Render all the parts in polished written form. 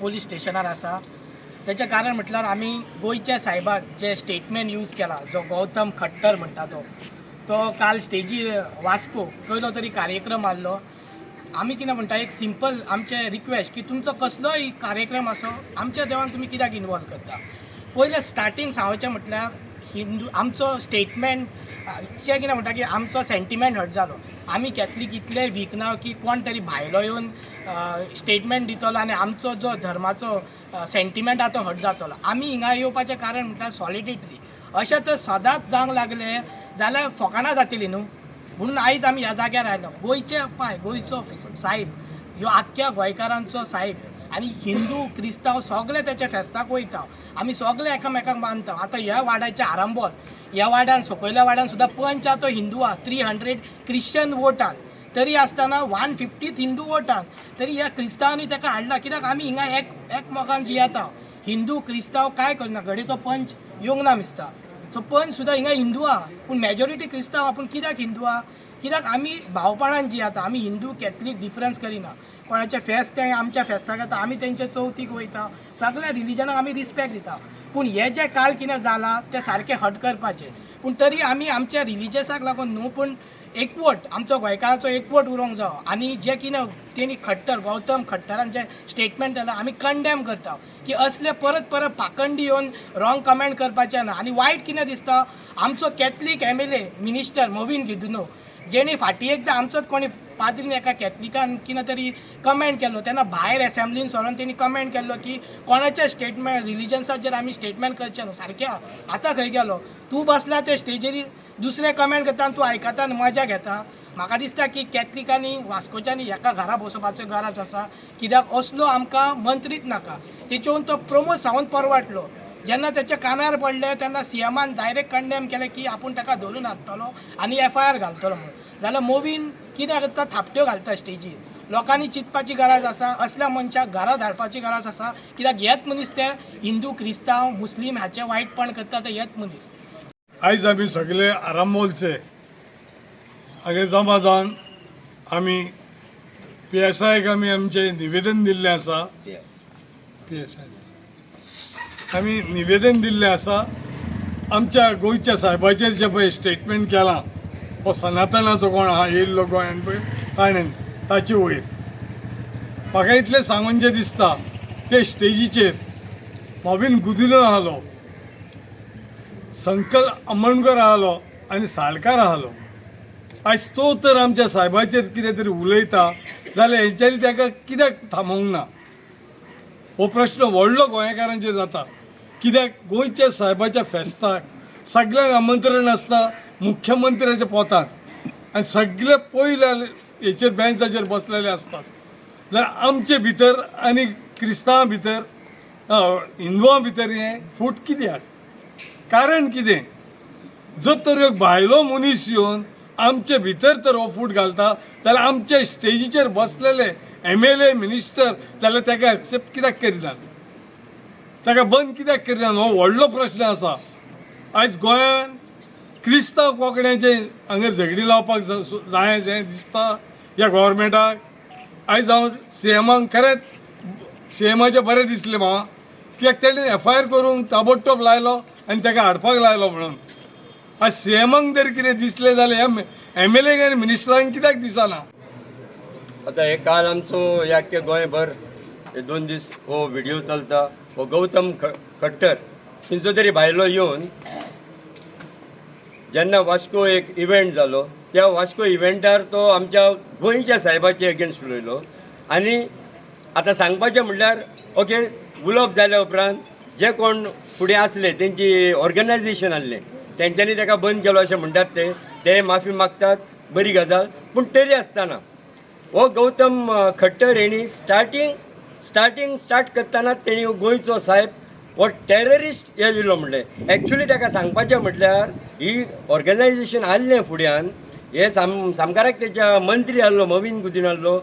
Police स्टेशनार आसा. तेचें कारण म्हटल्यार आमी गोंयच्या सायबाक जे स्टेटमेंट यूज केला, जो गौतम खट्टर म्हणटा तो काल स्टेजीर वास्को खंयलो तरी कार्यक्रम आहलो. आमी कितें म्हणटा, एक सिंपल आमचें रिक्वेस्ट की तुमचो कसलोय कार्यक्रम आसो, आमच्या देवान तुमी कित्याक इनवॉल्व करता. पयलें स्टार्टींग सांगचें म्हटल्यार हिंदू आमचो स्टेटमेंट जे कितें म्हणटा की आमचो सेंटिमेंट हर्ट जालो. आमी कॅथलीक इतले वीक ना की कोण तरी भायलो येवन स्टेटमेंट दितलो आनी आमचो जो धर्माचो सेंटिमेंट आहा तो हर्ट जातलो. आमी हिंगा येवपाचें कारण म्हटल्यार सॉलिडिटी. अशें तर सदांच जावंक लागलें जाल्यार फकाणां जातलीं न्हू. म्हणून आयज आमी ह्या जाग्यार आयलो. गोंयचे पाय, गोंयचो सायब ह्यो आख्ख्या गोंयकारांचो सायब आनी हिंदू क्रिस्तांव सगळे तेच्या फेस्ताक वयता. आमी सगळे एकामेकांक मानता. आतां ह्या वाड्याचें आरंबोल, ह्या वाड्यान सकयल्या वाड्यान सुद्दां पंच आहा तो हिंदू आहा, 300 क्रिश्चन वोटान, तरी आसतना 150 हिंदू वोटान तरी ह्या क्रिस्तांवांनी ताका हाडला. कित्याक आमी हिंगा एक एकमोकान जियेता. हिंदू क्रिस्तांव कांय करना. घडये तो पंच येवंक ना दिसता. सो पंच सुद्दां हिंगा हिंदू आहा, पूण मेजॉरिटी क्रिस्तांव आहा. पूण कित्याक हिंदू आहा? कित्याक आमी भावपणान जियेता. आमी हिंदू कॅथलीक डिफरन्स करिना. कोणाचें फेस्त तें आमच्या फेस्ताक येता, आमी तेंच्या चवथीक वयता. सगळ्या रिलिजनाक आमी रिस्पेक्ट दिता. पूण हें जें काल कितें जालां तें सारकें हट करपाचें. पूण तरी आमी आमच्या रिलिजियसाक लागून न्हू, पूण एकवट आमचो गोंयकाराचो एकवट उरोंक जावो. आनी जें कितें तेणी खट्टर गौतम खट्टरान जें स्टेटमेंट दिलां आमी कंडेम करता की असले परत परत पाखंडी येवन रॉंग कमेंट करपाचें ना. आनी वायट कितें दिसता, आमचो Catholic MLA minister Mauvin Godinho, जेणी फाटीं एकदां आमचोच कोणी पाद्रीन एका कॅथलिकान कितें तरी कमेंट केल्लो, तेन्ना भायर एसेंब्लीन सरोन तेणी कमेंट केल्लो की कोणाच्या स्टेटमेंट रिलिजन्साचेर आमी स्टेटमेंट करचें न्हू. सारकें आतां खंय गेलो तूं? बसला ते स्टेजीर, दुसरे कमेंट करता आनी तूं आयकता आनी मजा घेता. म्हाका दिसता की कॅथलिकांनी वास्कोच्यांनी हेका घरा बसोवपाचो गरज आसा. कित्याक असलो आमकां मंत्रीच नाका. तेचेवन तो प्रमोद सावंत परवडलो. जेन्ना तेच्या कानार पडलें तेन्ना सीएमान डायरेक्ट कंडेम केलें की आपूण ताका धरून हाडटलो आनी एफआयआर घालतलो म्हणून. जाल्यार मोवीन कितें करता? थापट्यो घालता स्टेजीर. लोकांनी चिंतपाची गरज आसा. असल्या मनशाक घरा धाडपाची गरज आसा. कित्याक हेच मनीस ते हिंदू क्रिस्तांव मुस्लीम हाचें वायटपण करता, ते हेच मनीस. आयज आमी सगळे आरांबोलचे हांगा जमा जावन आमी पीएसआयक आमी आमचें निवेदन दिल्लें आसा. पीएसआय आमी निवेदन दिल्लें आसा. आमच्या गोंयच्या सायबाचेर जें पळय स्टेटमेंट केलां, हो सनातनाचो कोण आहा येयल्लो गोंयान पळय ताणें, ताचे वयर म्हाका इतलें सांगून जें दिसता, ते स्टेजीचेर मॉवीन गुदिन्हो आहलो, संकल्प आमोणकर आहलो आनी साळकार आहलो. आयज तो तर आमच्या सायबाचेर कितें तरी उलयता जाल्यार हेंच्यांनी ताका कित्याक थांबोवंक ना? हो प्रश्न व्हडलो गोंयकारांचेर जाता. कित्याक गोंयच्या सायबाच्या फेस्ताक सगळ्यांक आमंत्रण आसता, मुख्यमंत्र्याच्या पोतान, आनी सगळे पयल्या हेचेर बेंचाचेर बसलेले आसतात. जाल्यार आमचे भितर आनी क्रिस्तांवां भितर, हिंदुआं भितर हें फूट कित्याक? कारण कितें? जर तर एक भायलो मनीस येवन आमचे भितर तर हो फूट घालता जाल्यार आमचे स्टेजीचेर बसलेले एमएलए मिनिस्टर जाल्यार ताका एक्सेप्ट कित्याक करिनात? ताका बंद कित्याक करिनात? हो व्हडलो प्रश्न आसा. आयज गोंयांत क्रिस्तांव कोंकण्याचे हांगा झगडी लावपाक जाय अशें दिसता ह्या गोवोरमेंटाक. आयज हांव सीएमाक, खरेंच सीएमाचें बरें दिसलें म्हाका, कित्याक तेणें एफआयआर करूंक ताबडतोब लायलो आनी ताका हाडपाक लायलो म्हणून. आयज सीएमाक जर कितें दिसलें जाल्यार ह्या एमएलए आनी मिनिस्टरांक कित्याक दिसना? आता हे काल आमचो ह्या अख्ख्या गोंयभर हे 2 दीस हो व्हिडिओ चलता. हो गौतम खट्टर खंयचो तरी भायलो येवन जेन्ना वास्को एक इव्हेंट जालो, त्या वास्को इव्हेंटार तो आमच्या गोंयच्या सायबाचे अगेन्स्ट उलयलो. आनी आतां सांगपाचें म्हणल्यार, ओके, उलोवप जाल्या उपरांत जे कोण फुडें आसले, तेंची ऑर्गनायझेशन आहलें, तेंच्यांनी ताका बंद केलो अशें म्हणटात. ते ते माफी मागतात, बरी गजाल. पूण तरी आसतना हो गौतम खट्टर हेणी स्टार्टींग स्टार्टींग स्टार्ट करतना तेणी गोंयचो साहेब हो टेररिस्ट हे दिलो म्हणलें. एक्चुली ताका सांगपाचें म्हटल्यार, ही ऑर्गनायझेशन आहलें फुड्यान, हे सामकाराक तेच्या मंत्री आहलो, मॉवीन गुदिन्हो आहलो,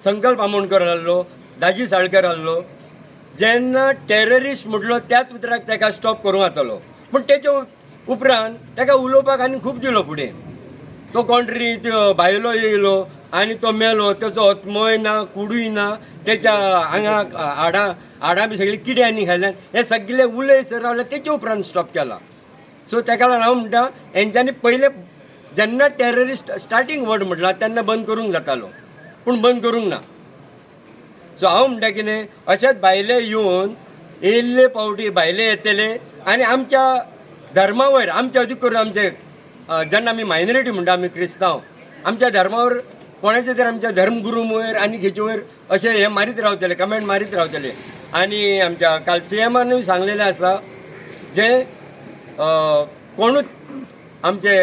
संकल्प आमोणकर आहलो, दाजी साळकर आहलो. जेन्ना टेररिस्ट म्हटलो त्याच उतराक ताका स्टॉप करूंक जातालो. पूण तेच्या उपरांत ताका उलोवपाक आनी खूब दिलो फुडें. तो कोण तरी भायलो येयलो आनी तो मेलो, तेचो आत्मोय ना, कुडूय ना. तेच्या हांगा हाडां हाडां बी सगळीं किड्यांनी खायल्यान हे सगळे उलयसर रावले तेचे उपरांत स्टॉप केला. सो तेका लागून हांव म्हणटा हेंच्यांनी पयले जेन्ना टेररिस्ट स्टार्टींग वर्ड म्हटला तेन्ना बंद करूंक जातालो, पूण बंद करूंक ना. सो हांव म्हणटा कितें, अशेंच भायले येवन येयल्ले पावटी भायले येतले आनी आमच्या धर्मा वयर आमच्या अदीक करून आमचे जेन्ना आमी मायनॉरिटी म्हणटा आमी क्रिस्तांव, आमच्या धर्मावर कोणाचे तरी आमच्या धर्मगुरू वयर आनी हेचे वयर अशें हें मारीत रावतले, कमेंट मारीत रावतले. आनी आमच्या काल सी एमानूय सांगलेलें आसा जे कोणूच आमचे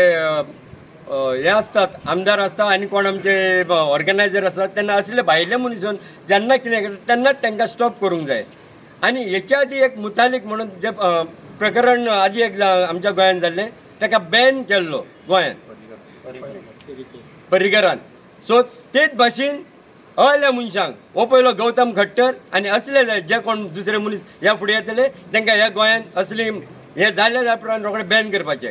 हे आसतात आमदार आसता आनी कोण आमचे ऑर्गनायजर आसतात तेन्ना असले भायले मनीस येवन जेन्ना कितें करता तेन्नाच तांकां स्टॉप करूंक जाय. आनी हेच्या आदी एक मुतालीक म्हणून जे प्रकरण आदी एक आमच्या गोंयांत जाल्लें ताका बॅन केल्लो गोंयांत पर्रीकरान. सो तेच भाशेन असल्या मनशांक हो पयलो गौतम खट्टर आनी असले जे कोण दुसरे मनीस ह्या फुडें येतले तांकां ह्या गोंयांत असली हें जाल्या उपरांत रोखडें बॅन करपाचें.